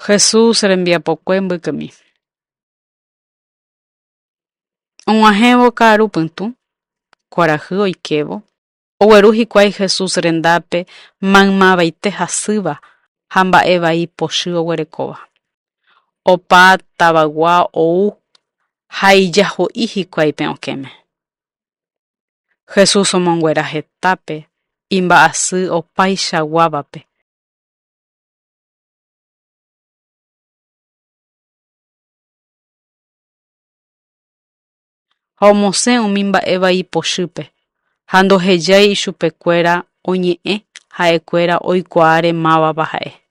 Jesús rembiapokue mbykymi. Og̃uahẽvo ka'aru pytũ, kuarahy oikévo, ogueru hikuái Jesús rendápe maymavaite hasýva ha mba'e vai pochy oguerekóva. Opa tavaygua ou ha ijaho'i hikuái pe okẽme. Jesús omonguera hetápe imba'asy opaichaguávape. Ha omosẽ umi mba'e vai pochýpe, ha ndohejái ichupekuéra oñe'ẽ ha'ekuéra oikuaáre mávapa ha'e.